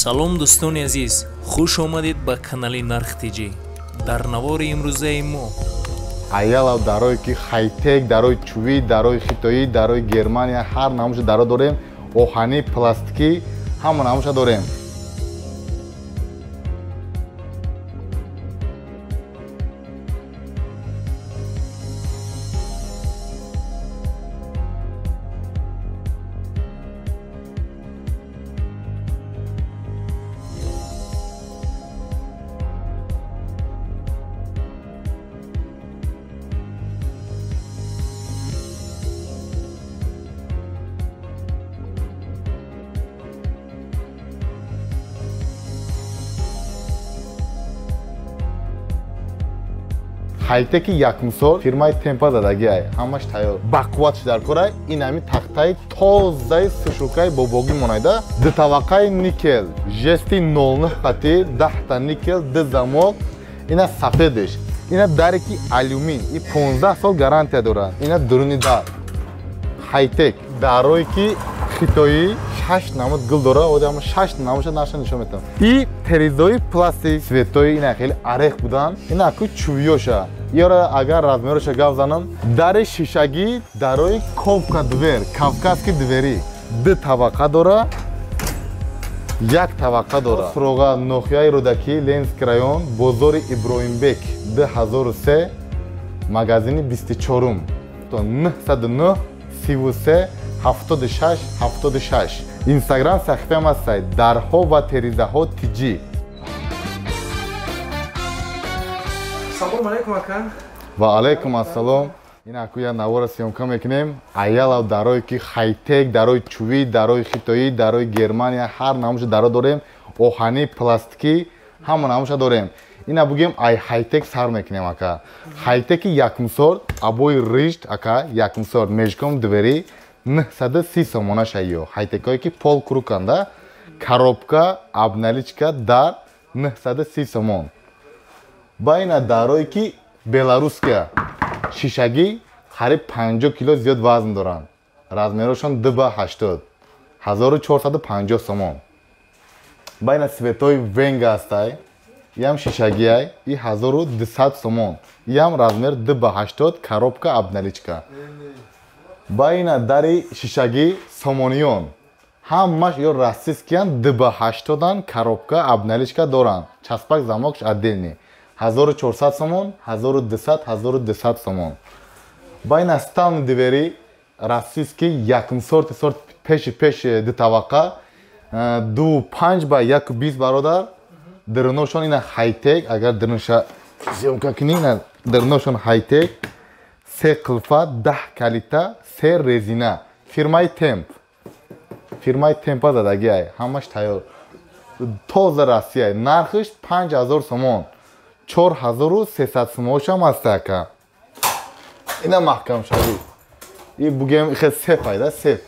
Салом дӯстони азиз, хуш омадед ба канали Нарх ТЖ. Дар навори имрӯзаи мо аялав дарое ки хайтек, дарои чувӣ, дарои хитоӣ, дарои Германия, ҳар намуша даро дорем, оҳанӣ, пластикӣ, ҳама намуша дорем. Хайтеки якумсол фирмаи Темпа задагиай, ҳамаш тайёр. Бақувват дар корай, ин ҳами тахтаи тозаи сушулкаи бобогӣ монайда. Ду тавақаи никел, жести 09 қати, 10та никел, ду замок, ина сафедеш. Ина даре ки алюмин, и 15 сол гарантия дорад. Ина дуруни дар. Хайтек, дарое ки хитоӣ 6 намуд гул дора, одам 6 намудша наша нишон метам. И терезои пластик, светои ина хеле арех будан, ина ку чувиёша. Ёра агар размероша гап занам, дари шишагӣ дарои ковка двер, кавказки двери. Ду табақа дора, як табақа дора. Суроға ноҳияи Рӯдакӣ, Ленинский район, бозори Иброҳимбек, 2003, магазини 24-ум. 909 33 76 76. Инстаграм саҳифаам ҳаст, дарҳо ва терезаҳо ТЖ. Салом алейкум ака. Ва алейкум ассалом. Ин аку я навора съёмка мекунем. Аялав дарое ки хайтек, дарои чувӣ, дарои хитоӣ, дарои Германия, ҳар намуша даро дорем, оҳанӣ, пластикӣ, ҳама намуша дорем. Ина бугем ай хайтек сар мекунем ака. Хайтеки якумсор, обои ришт ака, якумсор, межком двери 930 сомона шайё. Хайтекое ки пол круканда, коробка, обналичка дар 930 сомон. Ба ина дарое ки беларуския шишагӣ қариб 50 кило зиёд вазн доранд. Размерошон 2 ба 80, 1450 сомон. Ба ина светои венга ҳастай, иам шишагиай, и 1200 сомон. Иам размер 2 ба 80, коробка, обналичка. Ба ина дари шишагӣ сомониён, ҳамаш ё российскиян, 2 ба 80-ан, коробка, обналичка доранд. Часпак замокш отдельный. 1400 сомон, 1200, 1200 сомон. Ба ина стални двери российский якум сорти сорт пеши пеш ду тавақа, 2.5 ба 1.20 бародар. Дирношон ина хайтек, агар дирноша съёмка кунӣ, ина дирношон хайтек, 3 қилфа, 10 калита, 3 резина. Фирмаи Темп. Фирмаи Темпа задагиай, ҳамаш тайёр. Тоза Россия, нархиш 5000 сомон. 4300 сомоншам ҳаст ака. Ина маҳкамшавӣ. И бугем ихе сеф айда, сеф.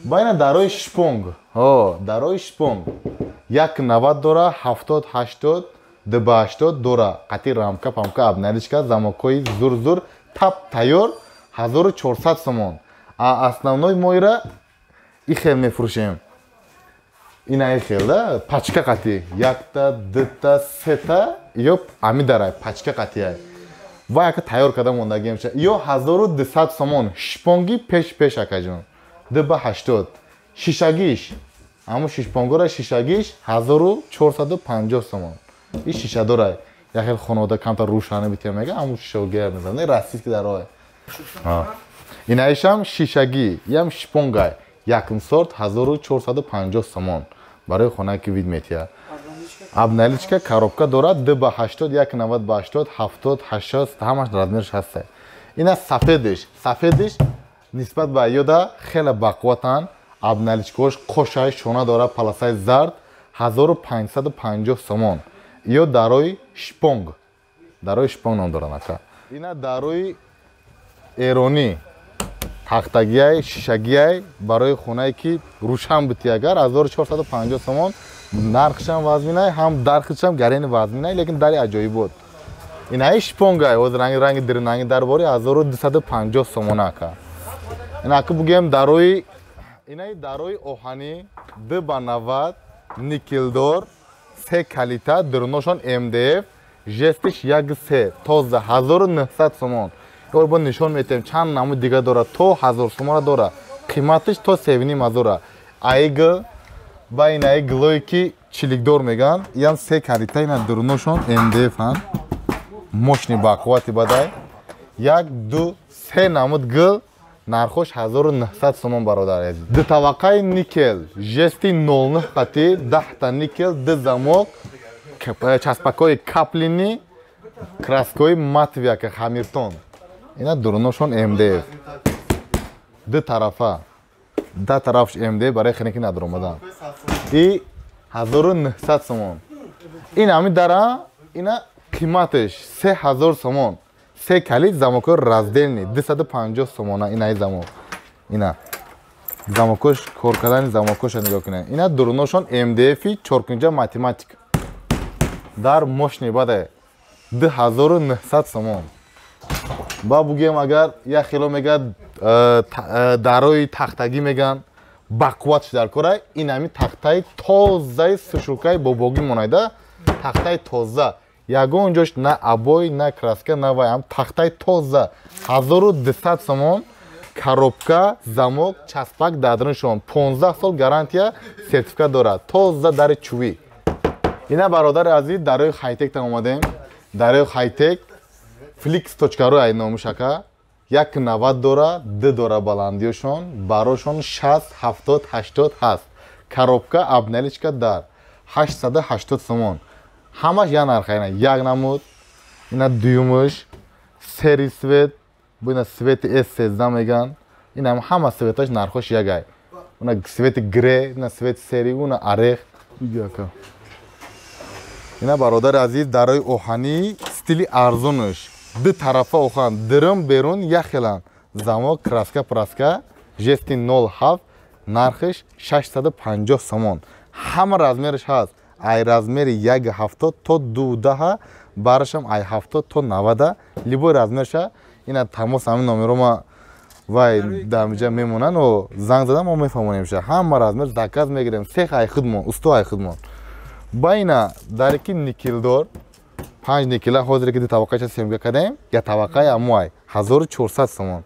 Ба ина дарои шпонг. Ҳо, дарои шпонг. 1.90 дора, 70 80, 2 ба 80 дора. Қати рамка, памка, обналичка, замокҳои зур-зур, тап тайёр 1400 сомон. А основной моира ихел мефурӯшем. Ина ихел да, пачка қати. Якта, дута, сета, ё ами дарай, пачка қатиай. Ва яка тайёр карда мондагӣ меша. Ё 1200 сомон, шпонги пеш-пеш акаҷон. 2 ба 80. Шишагиш, ҳамун шишпонгора шишагиш 1450 сомон. И шишадорай. Як хел хонавода камтар рӯшанӣ битя мега, ҳамун шишагия мезанад. Российский дарой. Инаишам шишагӣ, иам шпонгай. Якум сорт 1450 сомон. Барои хонае ки вид метия. Обналичка, коробка дорад, 2 ба 80, 1.90 ба 80, 70, 80, ҳамаш размерш ҳаст. Ина сафедиш, сафедиш нисбат ба ёда хеле бақувватанд. Обналичкаҳош қошай, шона дора, паласаи зард, 1550 сомон. Ё дарои шпонг. Дарои шпонг ном доранд ака. Ина дарои эронӣ, тахтагиай, шишагиай, барои хонае ки рӯшан бити агар 1450 сомон. Нархшам вазминай, ҳам дархишам гарени вазминай, лекин дари аҷоиб буд. Инаи шпонгай, оз ранги ранги дирнанги дарбори 1250 сомон ака. Ина ака бугем дарои, инаи дарои оҳанӣ 2 ба 90, Никелдор, се калита, дурношон МДФ, жестиш 1,3, тоза 1900 сомон. Ё бо нишон метем чанд намуд дига дора, то 1000 сомона дора. Қиматиш то 3,5 ҳазора. Айг ба ин ай глое ки чиликдор меган, ям се калита, ина дурношон МДФ ан. Мощный ба қуввати бадай. 1 2 3 намуд гил, нархош 1900 сомон бародар азиз. Ду таваққаи никел, жести 09 қати, 10 та никел, ду замок, часпакҳои каплини, краскҳои матвияка хамиртон. Ина дуруношон МДФ. Ду тарафа. Да тарафш МДФ барои хиники надуромадан. И 1900 сомон. Ин ҳами дара, ина қиматаш 3000 сомон. Се калид, замокҳои раздельный 250 сомона. Ина ин замок. Ина замокош, кор кардани замокоша нигоҳ кунед. Ина дуруношон МДФ чоркунҷа математик. Дар мощный баде 2900 сомон. Ба бугем агар як хило мегад дарои тахтагӣ меган, бақувватш дар кора, ин ҳами тахтаи тозаи сушулкаи бобогӣ монайда, тахтаи тоза. Ягон ҷош на обой, на краска, на вай, ҳам тахтаи тоза 1200 сомон. Коробка, замок, часпак дар даруншон, 15 сол гарантия, сертификат дорад. Тоза дари чӯбӣ. Ина бародари азиз, дарои хайтек омадем. Дарои хайтек flix.ru ай номуш ака. 1,90 дора, д дора баландиёшон, барошон 60, 70, 80 ҳаст. Коробка, обналичка дар 880 сомон. Ҳамаш як нарха, ина як намуд, ина дуюмуш, серый цвет, бу ина цвети S13 меган. Ина ҳама цветаш нархош ягай. Уна цвети гре, ина цвети серый, уна орех. Ака. Ина бародари азиз, дарои оҳанӣ стили арзонуш. Ду тарафа охан, дирим берун як хелан. Замок, краска, праска, жести 07, нархиш 650 сомон. Ҳама размериш ҳаст. Ай размери 1,70 то 2,10, барашам ай 70 то 90, любой размерша. Ина тамос ҳамин номеро ма вай дамиҷа мемонанд, о занг задам, мо мефаҳмонемша. Ҳама размер заказ мегирем, сех ай худмон, усто ай худмон. Ба ина даре ки никелдор, панҷ никела, ҳозире ки ду табақаша съёмка кардем, як табақаи аму ай 1400 сомон.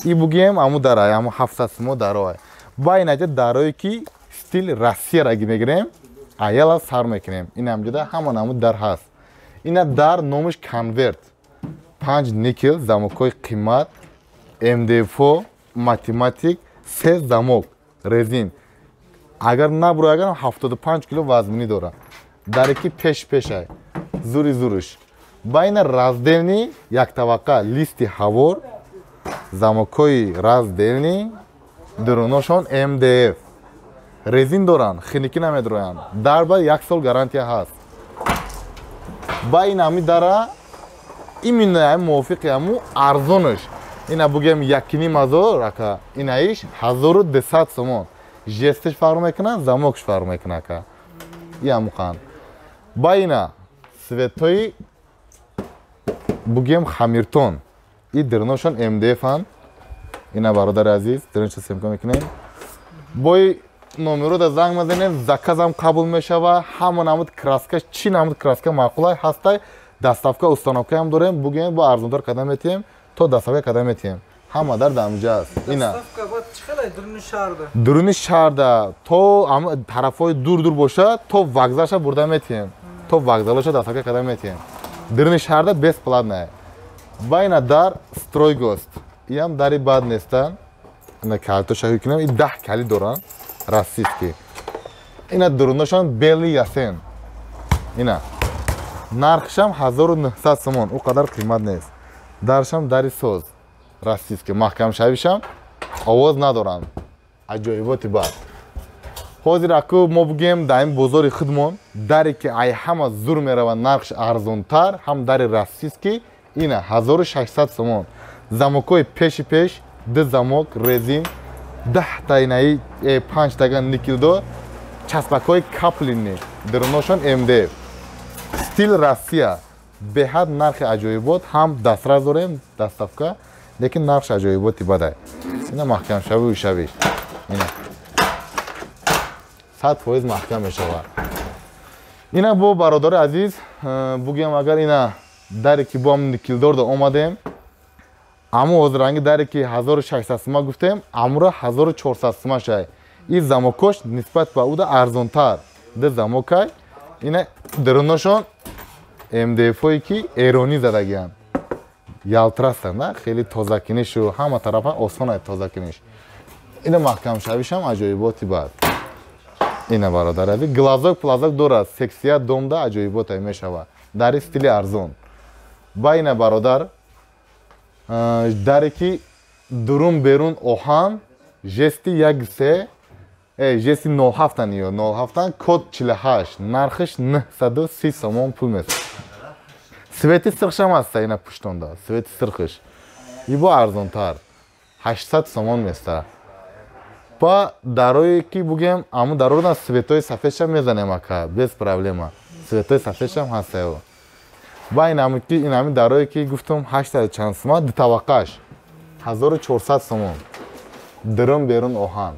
И бугем аму дарай, аму 700 сомон дароай. Ба инаҷа дарое ки стил Россияра ги мегирем, аяла сар мекунем. Ин ҳамҷода ҳама намуд дар ҳаст. Ина дар номаш конверт. Панҷ никел, замокҳои қимат, МДФ, математик, се замок, резин. Агар набуро, агар 75 кило вазминӣ дора. Даре ки пеш пешай. Зури зуруш. Ба ина раздельный як табақа листи ҳавор, замокҳои раздельный, дуруношон МДФ. Резин доранд, хиникӣ намедроянд. Дар ба як сол гарантия ҳаст. Ба ин ҳами дара именно ҳами мувофиқи ҳаму арзонаш. Ина бугем 1,5 ҳазор ака, инаиш 1200 сомон. Жестиш фарқ мекунад, замокш фарқ мекунад ака. И ҳамуқан. Ба ина цветҳои бугем хамиртон. И дирношон МДФ-ан. Ина бародари азиз, дирношо съёмка мекунем. Бои номеро да занг мезанем, заказам қабул мешава, ҳама намуд краска, чӣ намуд краска маъқулай ҳастай, доставка, установкаам дорем, бугем бо арзонтар карда метиҳем, то доставка карда метиҳем. Ҳама дар дамҷа аст. Ина Доставка баъд чӣ хелай дуруни шаҳрда? Дуруни шаҳрда то тарафҳои дур дур боша, то вокзалша бурда метиҳем. То вокзалаша доставка карда метиҳем. Дуруни шаҳрда бесплатная. Ба ина дар стройгост. Иам дари бад нестан. Ина калитоша кунем, и 10 калит доранд. Российский. Ина дурунашон белый ясен. Ина нархшам 1900 сомон, ӯ қадар қимат нест. Даршам дари соз. Российский, маҳкамшавишам овоз надоранд. Аҷоиботи бад. Ҳозир аку мо бугем дар ин бозори худмон, даре ки ай ҳама зур меравад, нархш арзонтар, ҳам дари российский, ина 1600 сомон. Замокҳои пеши пеш, ду замок, резин, 10 та инаи панҷтага никелдор, часпакҳои каплини, дуруношон МДФ. Стил Россия. Беҳад нархи аҷоибот, ҳам дастрас дорем, доставка, лекин нархш аҷоиботи бадай. Ина маҳкамшавӣ шавиш. Ина. 100% маҳкам мешавад. Ина бо бародари азиз бугем, агар ина даре ки бо ҳам никелдор да омадем, аму ҳозирранги даре ки 1600 сума гуфтем, амура 1400 сума шай. И замокош нисбат ба уда арзонтар. Д замокай. Ина дарунашон МДФ-ое ки эронӣ задагианд. Ялтрастанд, на? Хеле тозакинишу ҳама тарафа осон ай тозакиниш. Ина маҳкамшавишам аҷоиботи бад. Ина бародар азиз, глазок плазок дорад, сексия домда аҷоибот ай мешавад. Дари стили арзон. Ба ина бародар, даре ки дурун берун оҳан, жести 1-3, жести 07-ан ё 07-ан, код 48, нархиш 930 сомон пул мест. Свети сирхшам аста ина пуштонда, свети сирхиш. Ибо арзонтар, 800 сомон места. Ба дарое ки бугем, аму дарорна светои сафедшам мезанем ака, без проблема. Светои сафедшам ҳаста ё. Ба инами дарое ки гуфтум 800 чанд сума, ду таваққаш 1400 сомон. Дурун берун оҳан.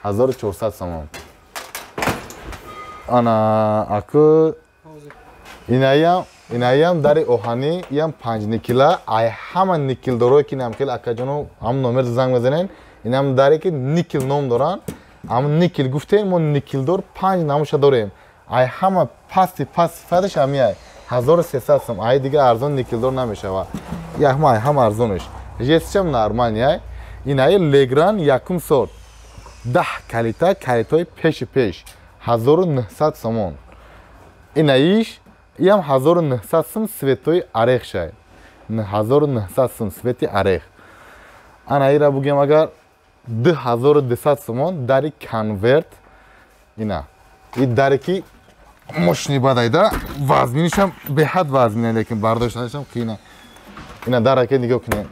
1400 сомон. Ана аку инаям дари оҳанӣ, иям 5 никела, ай ҳама никелдорое ки инам хел акаҷоно ҳам номер занг мезанен, инам даре ки никел ном доранд, ҳам никел гуфтем, мо никелдор 5 намуша дорем. Ай ҳама пасти паст сифаташ ҳамияй 1300 сом, ай дига арзон никелдор намешавад. Яхма ай ҳама арзонаш. Жестишам нормальный. Инаи Легран якум сорт. 10 калита, калитаи пеши пеш 1900 сомон. Инаиш иам 1900 сом, светои орех шай. 1900 сом свети орех. Ана ира бугем агар 2200 сомон дари конверт. Ина и даре ки мошини бадайда, вазнинишам беҳад вазнина, лекин бардоштанашам қийна. Ина дараке нигоҳ кунед.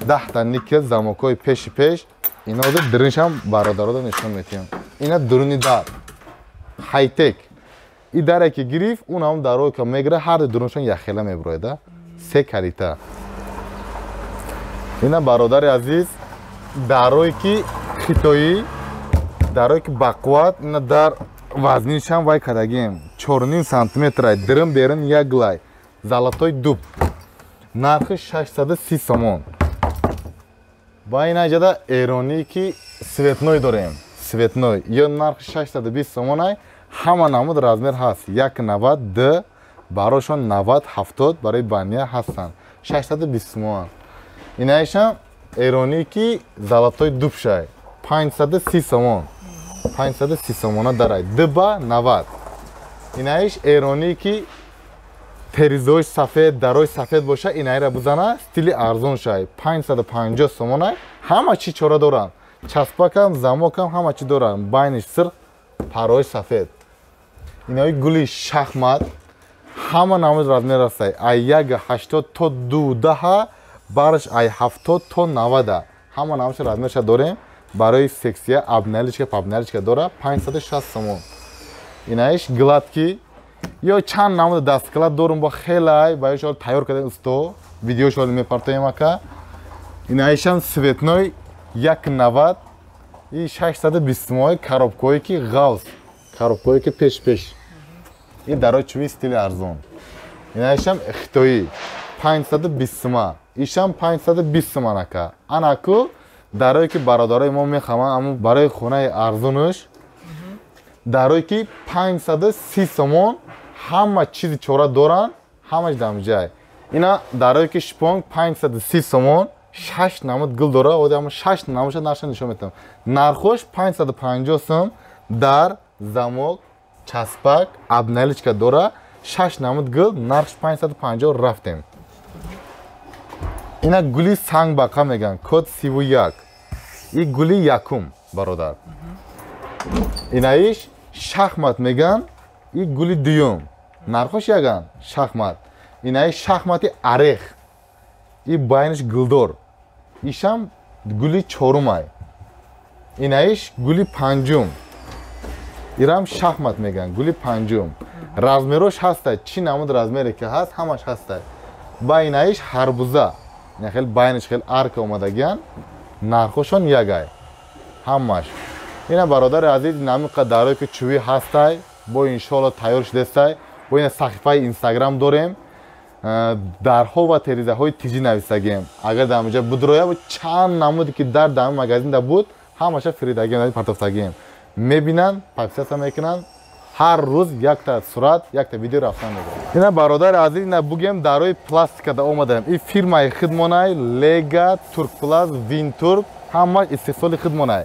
10 та никел, замокҳои пеши пеш. Ина ҳозир дуруншам бародарода нишон метиҳам. Ина дуруни дар хайтек. И даре ки гирифт, он ҳам дарое ка мегира, ҳар ду дуруншон яхела мебурояда. 3 калита. Ина бародари азиз, дарое ки хитоӣ, дарое ки бақувват, ина дар вазниншам вай кардагием 4,5 сантиметрай, дирин берин як лай, золотой дуб, нархи 630 сомон. Ба ина ҷада эронӣ ки цветной дорем, цветной ё нархи 620 сомонай, ҳама намуд размер ҳаст, 1,90 д барошон 90 70 барои бания ҳастанд, 620 сомон. Инаишам эронӣ ки золотой дуб шай, 530 сомон, 530 сомона дарай, 2 ба 90. Инаиш эронӣ ки теризои сафед, дарои сафед боша, инаира бизана, стили арзон шай, 550 сомонай, ҳама чи чора доранд, часпакам, замокам, ҳама чи доранд, байниш сирх, парои сафед. Инаи гули шахмат, ҳама намуд размер ҳастай, ай 1,80 то 2,10, барш ай 70 то 90, ҳама намуд размерша дорем. Барои сексия обналичка пабналичка дора, 560 сомон. Инаиш гладкий ё чанд намуд дасткала дорум, бо хелай барои шол тайёр кардем усто, видео шол мепартоем ака. Инаишам цветной 1,90 и 620 сомон, коробкое ки ғавз, коробкое ки пеш пеш. И дарои чӯби стили арзон. Инаишам хитоӣ 520 сума, ишам 520 сомон ака. Анаку дарое ки бародарои мо мехоҳанд, аммо барои хонаи арзонаш дарое ки 530 сомон, ҳама чизи чора доранд, ҳамаш дамҷай. Ина дарое ки шпонг 530 сомон, 6 намуд гул дора, оди ама 6 намудша нарша нишон метам. Нархош 550 сом, дар замок, часпак, обналичка дора, 6 намуд гул, нархш 550. Рафтем. Ина гули сангбақа меган, код 31. И гули якум бародар. Инаиш шахмат меган, и гули дуюм. Нархош яган шахмат. Инаиш шахмати орех. И байниш гулдор. Ишам гули чорумай. Инаиш гули панҷум. Ирам шахмат меган, гули панҷум. Размерош ҳастай, чӣ намуд размере ки ҳаст, ҳамаш ҳастай. Ба инаиш ҳарбуза. Ина хел байниш хел арка омадагиян, нархошон ягай. Ҳамаш. Ина бародари азиз, намиқа дарое ки чӯбӣ ҳастай, бо иншоалло тайёр шудастай. Бо ина саҳифаи Инстаграм дорем, дарҳо ва терезаҳои тиҷӣ нависагем. Агар дар инҷа будроя, чанд намуде ки дар дар магазинда буд, ҳамаша фиридагем, партофтагем. Мебинанд, подписаться мекунанд, ҳар рӯз якта сурат, якта видео рафтан мегирад. Ина бародари азиз, ина бугем дарои пластикада омадаем. Ин фирмаи хидмонай, Лега, Туркпласт, Винтурк, ҳамаш истеҳсоли хидмонай.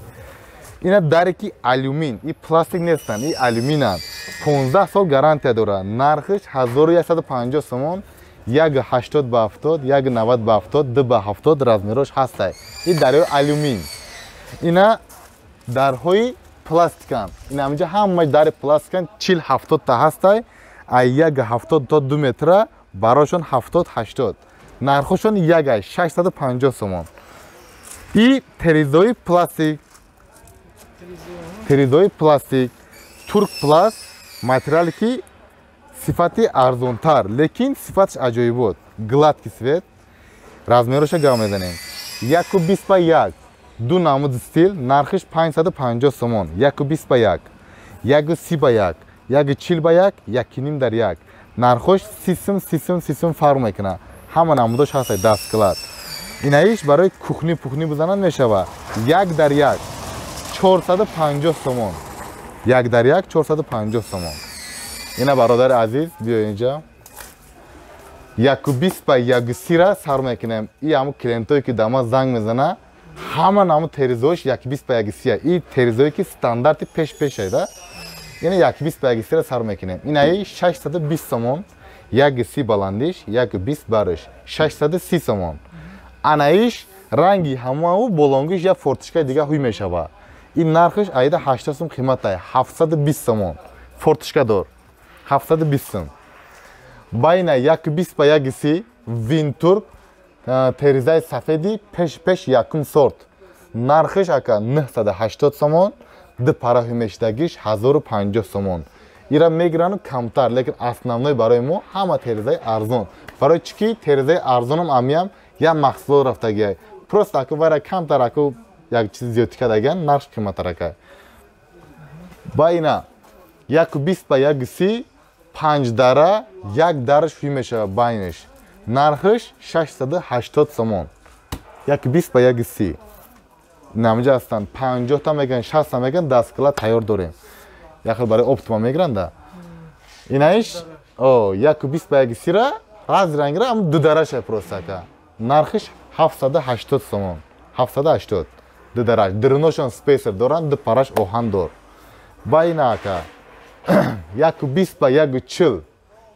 Ина даре ки алюмин, и пластик нестанд, и алюминанд. 15 сол гарантия дорад. Нархиш 1150 сомон, 1,80 ба 70, 1,90 ба 70, 2 ба 70 размерош ҳастай. И дарои алюмин. Ина дарҳои пластиканд. Ина ҳаминҷа ҳамаи дари пластиканд, 40-70 та ҳастай, аз 1,70 то 2 метра, барошон 70-80. Нархошон ягай 650 сомон. И терезои пластик, терезои пластик, Туркпласт, материале ки сифати арзонтар, лекин сифаташ аҷоибот. Гладкий цвет, размероша гап мезанем. 1,20 ба 1, ду намуди стил, нархиш 550 сомон, 1,20 ба 1, 1,30 ба 1, 1,40 ба 1, 1,5 дар 1. Нархош 30 сум, 30 сум, 30 сум фарқ мекунад. Ҳама намудош ҳаст дастклад. Инаиш барои кухни пухни бизананд мешавад. 1 дар 1, 450 сомон. 1 дар 1, 450 сомон. Ина бародари азиз, биё инҷа. 1,20 ба 1,30 сар мекунем. И ҳамун клиентое ки дар ма занг мезана, ҳама намуд терезош 1,20 ба 1,30. И терезое ки стандарти пеш пешай да. Ина 1,20 ба 1,30 сар мекунем. Инаи 620 сомон, 1,30 баландиш, 1,20 бариш, 630 сомон. Анаиш ранги ҳамау болонгиш як форточкаи дига ҳуй мешавад. Ин нархиш айда 80 сум қиматай, 720 сомон. Форточка дор. 720 сум. Байна 1,20 ба 1,30 Винтурк терезаи сафеди пеш пеш якум сорт. Нархиш ака 980 сомон, ду пара ҳуй мешидагиш 1050 сомон. Ира мегирану камтар, лекин основной барои мо ҳама терезаи арзон. Барои чӣ ки терезаи арзонам амиям як маҳсулот рафтагиай. Просто аку вайра камтар аку як чиз зиёдтӣ кардагиан, нарх қиматтар ака. Ба ина 1,20 ба 1,30, панҷ дара, як дараш ҳуй мешавад байниш. Нархиш 680 сомон. 1,20 ба 1,30. Намҷа ҳастанд 50 та меган, 60 та меган, дасткала тайёр дорем. Як хел барои оптима мегиранда. Инаиш 1,20 ба 1,30 ра раз рангра ам ду дараша просто ака. Нархиш 780 сомон. 780. Ду дараш. Дирношон спейсер доранд, ду параш оҳан дор. Ба ина ака 1,20 ба 1,40,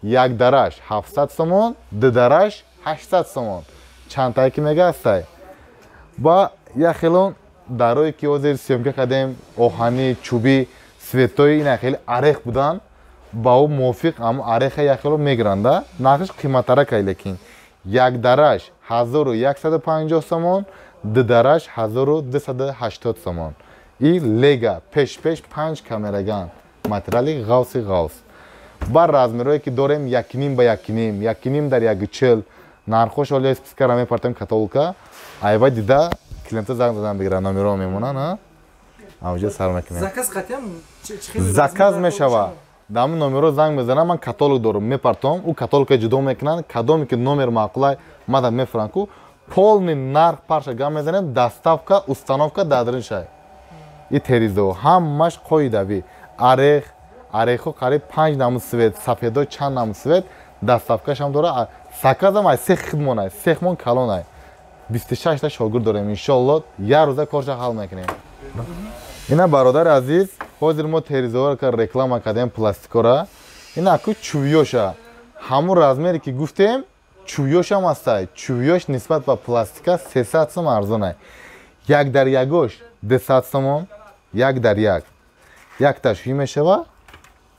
як дараш 700 сомон, ду дараш 800 сомон. Чандтае ки мега ҳастай. Ба як хелон дарое ки ҳозир съёмка кардем, оҳанӣ, чӯбӣ, светои ина хеле орех будан, ба ӯ мувофиқ ҳамун ореха як хело мегиранда. Нархиш қиматтаракай, лекин як дараш 1150 сомон, ду дараш 1280 сомон. И Лега пеш пеш панҷ камераган, материали ғавси ғавс. Бар размерое ки дорем 1,5 ба 1,5, 1,5 дар 1,40. Нархош оли спискара мепартем каталога. Айва дида клиента занг задан бигира, номеро мемонанд, а? Авҷа сар мекунем. Заказ қатиам заказ мешава. Дар ҳамин номеро занг мезанам, ман каталог дорам, мепартом, ӯ каталога ҷудо мекунанд, кадоме ки номер маъқулай мада мефуранд ку, полный нарх парша гап мезанем, доставка, установка дадриншай. И терезо ҳамаш қоидавӣ. Орех, орехо қариб панҷ намуд цвет, сафедо чанд намуд цвет, доставкашам дора. Заказам ай сех хидмонай, сехмон калонай. 26 та шогирд дорем, иншоалло як рӯза корша ҳал мекунем. Ина бародари азиз, ҳозир мо терезаҳоро ка реклама кардем пластикора. Ина аку чӯбиёша. Ҳамун размере ки гуфтем, чӯбиёшам ҳастай. Чӯбиёш нисбат ба пластика 300 сом арзонай. Як дар ягош 200 сомон, як дар як. Якташ ҳуй мешава,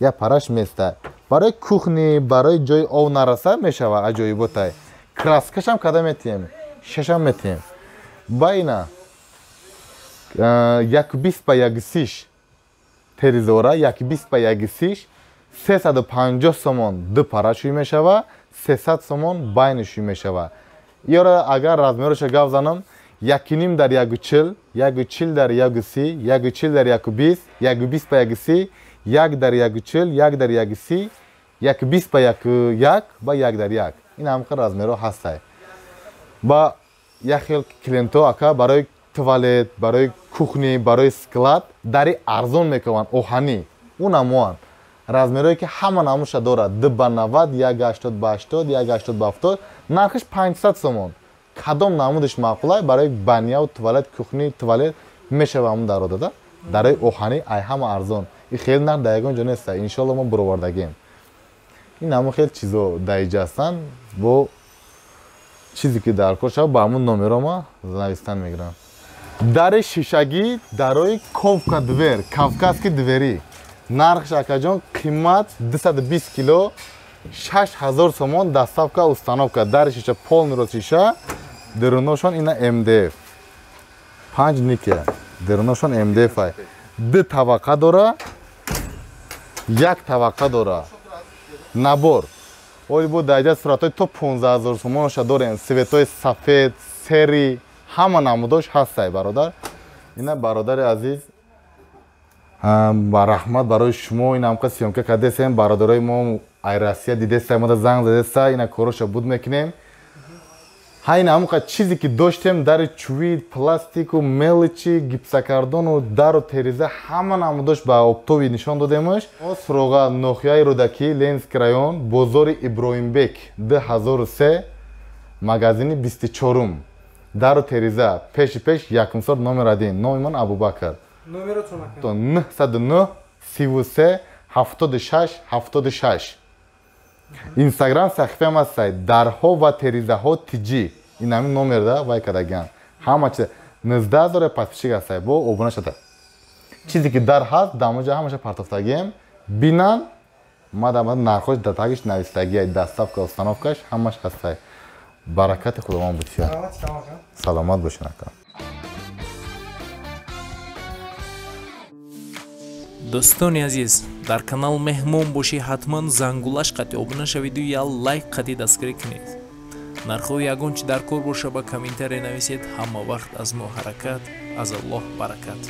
як параш местай. Барои кухни, барои ҷои ов нараса мешава аҷоиботай. Краскашам када метиҳем, шашам метиҳем. Ба ина 1,20 ба 1,30 терезора, 1,20 ба 1,30, 350 сомон ду пара шӯй мешава, 300 сомон байни шӯй мешава. Ёра агар размероша гап занам, 1.5 дар 1.40, 1.40 дар 1.30, 1.40 дар 1.20, 1.20 ба 1.30, 1 дар 1.40, 1 дар 1.30, 1.20 ба 1.1 ба 1 дар 1. Ин ҳамқа размерҳо ҳастай. Ба як хел клиентҳо ака барои туалет, барои кухни, барои склад дари арзон мекунанд, оҳанӣ. Унамоанд. Размерҳое ки ҳама намуша дорад 2 ба 90, 1.80 ба 80, 1.80 ба 70, нархиш 500 сомон. Кадом намудиш маъқулай барои баня ва туалет, кухни, туалет мешава ҳамун даро дада. Дарои оҳанӣ ай ҳама арзон. Ин хеле нарх дар ягон ҷо нест. Иншоалло мо буровардагем. Ин ҳамон хел чизо дар иҷа ҳастанд. Бо чизе ки дар кор шава ба ҳамун номеро ма навистан мегирам. Дари шишагӣ дарои ковка двер, кавказский двери. Нархш акаҷон қимат 220 кило 6000 сомон, доставка установка. Дари шиша полный рост шиша, даруношон ина МДФ. 5 никел. Даруношон МДФ ай. Ду табақа дора, як табақа дора. Набор. Оли бо даҷа суратҳои то 15000 сомоноша дорем. Светҳои сафед, сери, ҳама намудош ҳастай бародар. Ина бародари азиз, ба раҳмат барои шумо. Ин ҳамқа съёмка кардесем, бародарои мо ай Россия дидеста, мада занг задеста, ина короша буд мекунем. Ҳа ин ҳамқа чизе ки доштем, дари чӯби, пластику, мелочи, гипсокартону, дару тереза ҳама намудош ба оптови нишон додемаш. Мо суроға ноҳияи Рӯдакӣ, Ленинский район, бозори Иброҳимбек 2003, магазини 24-ум. Дару тереза пеши пеш якумсор номер 1. Номи ман Абубакр. Номеротон ака? 909 33 76 76. Инстаграм саҳифаам ҳастай дарҳо ва терезаҳо тиҷи. Ин ҳамин номерда вай кардагиан. Ҳама чиз 19000 подписчик ҳастай, бо обуна шуда. Чизе ки дар ҳаст, дамоҷа ҳамаша партофтагием. Бинан, ма дар нархош дар тагиш навистагия, доставка, установкаш ҳамаш ҳастай. Баракати Худованд бутия. Саломат бошин ака. Дӯстони азиз, дар канал меҳмон бошӣ, ҳатман зангулаш қати обуна шавиду я лайк қати дастгирӣ кунед. Нархҳои ягон чи дар кор боша ба комментария нависед. Ҳама вақт аз мо ҳаракат, аз Аллоҳ баракат.